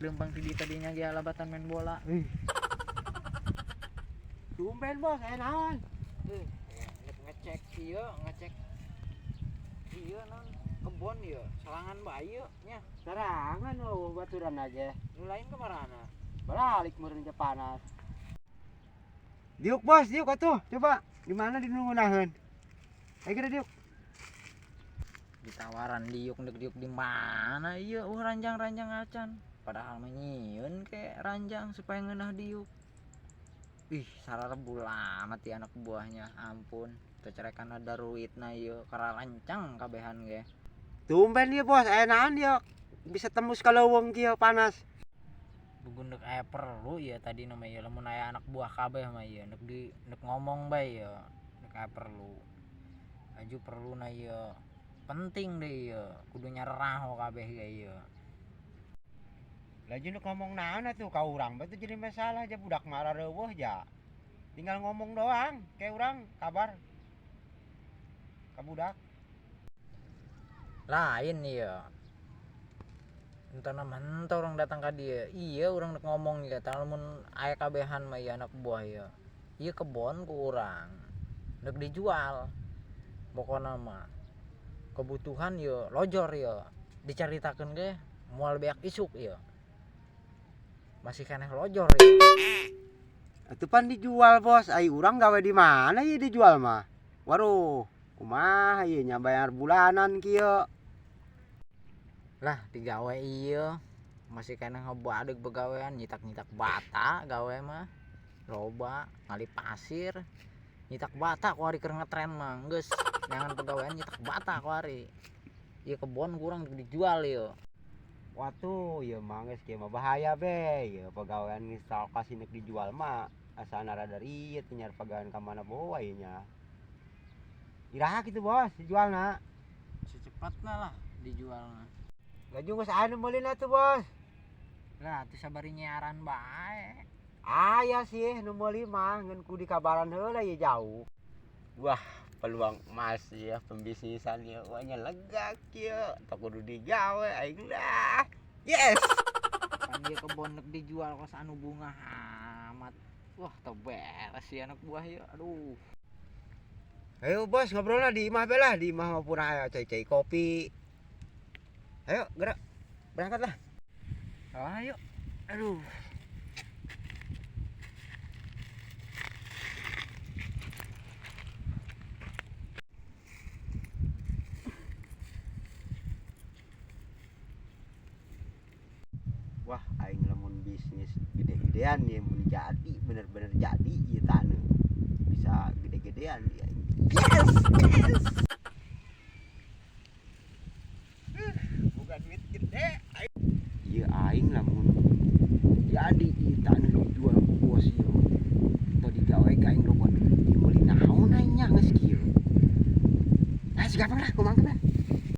Leumpang ti dieu tadinya ge alabatan main bola. Tumben bos, aya naon? Ngecek ieu, ngecek ieu non kebon ieu, serangan bae ieu nya. Serangan oh baturan aja. Nu lain kamarana? Balik meureun teh panas. Diuk bos, diuk atuh. Coba di mana di nu ngeunaheun? Ayo geura diuk. Ditawaran diuk ndek diuk di mana ieu ranjang-ranjang acan. Padahal mah nyieun ke ranjang supaya ngeunah diuk. Ih, sararebul amat ya anak buahnya, ampun. Tecerekan ada ruitna ieu, kararancang kabehan ge. Tumben ieu bos, aya naon ieu? Bisa tembus ka leuweung kieu panas. Bugundek aya perlu ieu tadi mah ieu, lamun aya anak buah kabeh mah ieu, ndek di ndek ngomong bae ieu, ndek aya perlu. Aju perluna ieu, penting deh ieu, kudu nyareraho kabeh ge ieu. Laju nu ngomong naon atuh ka urang bae teu jadi masalah ja budak mah rareuweuh ja. Tinggal ngomong doang, kayak urang kabar ka budak. Lain ieu. Entah mah henteu urang datang ka dieu. Ieu urang rek ngomong ieu tah lamun aya kabehan mah ieu anak buah ieu. Ieu kebon ku urang. Rek dijual. Pokona mah kebutuhan ieu lojor ieu. Dicaritakeun ge moal beak isuk ieu. Masih keneh lojor ieu. Atuh pan dijual bos, ai urang gawe di mana ieu dijual mah? Waduh, kumaha ieu nya bayar bulanan kieu. Lah digawe ieu masih keneh ngebadeg begawean nyitak-nyitak bata gawe mah. Loba ngali pasir, nyitak bata kuari keur ngetren mah geus neangan pegawean nyitak bata kuari. Ieu kebon kurang dijual ieu. Watuh, ieu mah geus kieu mah bahaya be. Ieu pagawean geus lokasi nek dijual mah asana rada rieu teh nyari pagawean ka mana bae ieu nya. Iraha kitu bos dijualna? Secepatna lah dijualna. Laju geus aya nu meulina tuh bos. Lah teu sabari nyiaran bae. Aya sih nu meuli mah ngan ku dikabaran heula ieu jauh. Wah, peluang emas ya pembisnisan ya, wah nya lega kieu, teu kudu digawe aing dah. Yes. Pan ieu kebon rek dijual kos anu bunga amat. Wah, teu beres ieu anak buah ieu. Aduh. Ayo bos ngobrolna di imah bae lah, di imah mah pun aya cai-cai kopi. Ayo gerak. Berangkatlah. Ayo. Aduh. Wah, aing lamun bisnis gede-gedean nih, mun jadi bener-bener jadi ieu taneuh. Bisa gede-gedean ieu aing. Yes, yes. Bukan duit gede. Ieu aing lamun jadi ieu taneuh dijual ku bos ieu. Atau digawe ka aing loba duit ieu meuli naon aing nya geus kieu. Nah, gampang lah, kumaha lah.